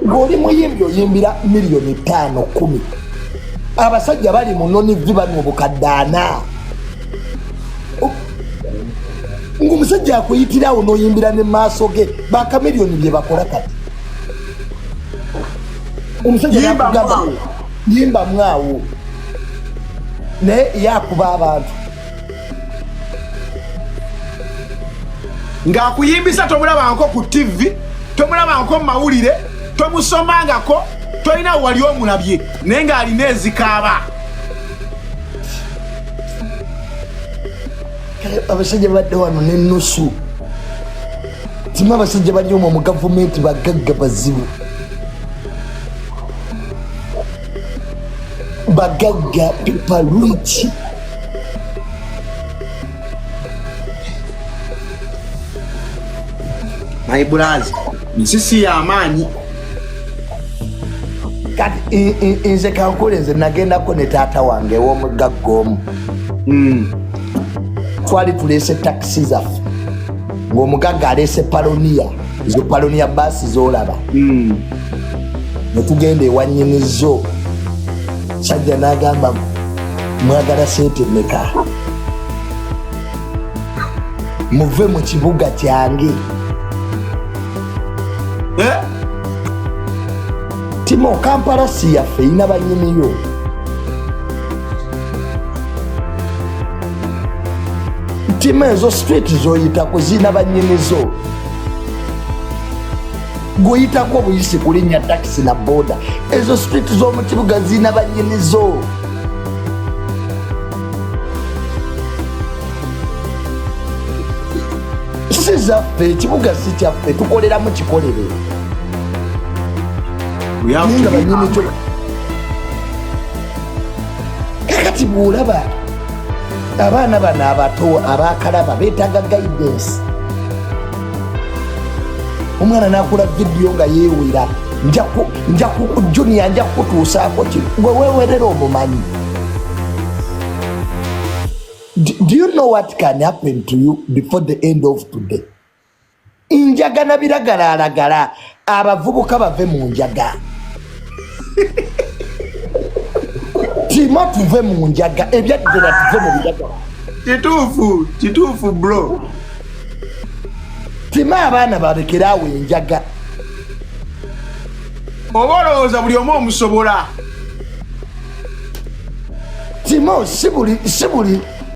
Ng'oli muyimbi oyimbira miliyoni 5, 10, abasajja bali mu nonivi banywa obukadde 40, ng'omusajja akuyitirawo n'oyimbira ne maaso ge. Bakamiliyoni bye bakola kati, omusajja Yimba nakugamba mwawo. Yimba mwawo, naye yakuba abantu. Ng'akuyimbisa tomulabanko ku TV, tomulabanko mu mawulire, tomusomangako, tolina wali omulabye, naye ng'alina ezikaaba. Kale abasajja badde wano nenusu timu, abasajja bali omwo mu gavumenti bagagga bazibu, bagagga, people rich. My brother, nsi si y'amaanyi. Kati nze kankule, nze nagendako ne taata wange ew'omugagga omu. Twali tuleese takisi zaffe, ng'omugagga aleese Pioneer, ezo Pioneer baasi z'olaba. Netugenda ewa nnyinizo, sajja n'agamba, "Mwagala sente meka? Muve mu kibuga kyange." Eh? Timo, Kampala si yaffe, erina bannyiniyo. Timo, ezo street zoyitako zirina bannyinizo. Guyitako obuyisi kulinnya takisi na boda, ezo street z'omu kibuga zirina bannyinizo. Si zaffe, ekibuga si kyaffe, tukoleramu kikolere. We have naye to nga be bannyini kyo. Kakati bw'olaba abaana bano abato abakalaba beetaaga guidance. Omwana n'akola vidiyo nga yeewera, "Junior, nja kukutuusaako kino." Gwe weewerera omumanyi. Do you know what can happen to you before the end of today? Njaga na biragalalagala, abavubuka bave mu njaga. Timo, tuve mu njaga, ebyaddala, tuve mu biragala. Kituufu, kituufu bro. Timo, abaana balekeraawo enjaga. Oba olowooza buli omu omusobola. Timo, si buli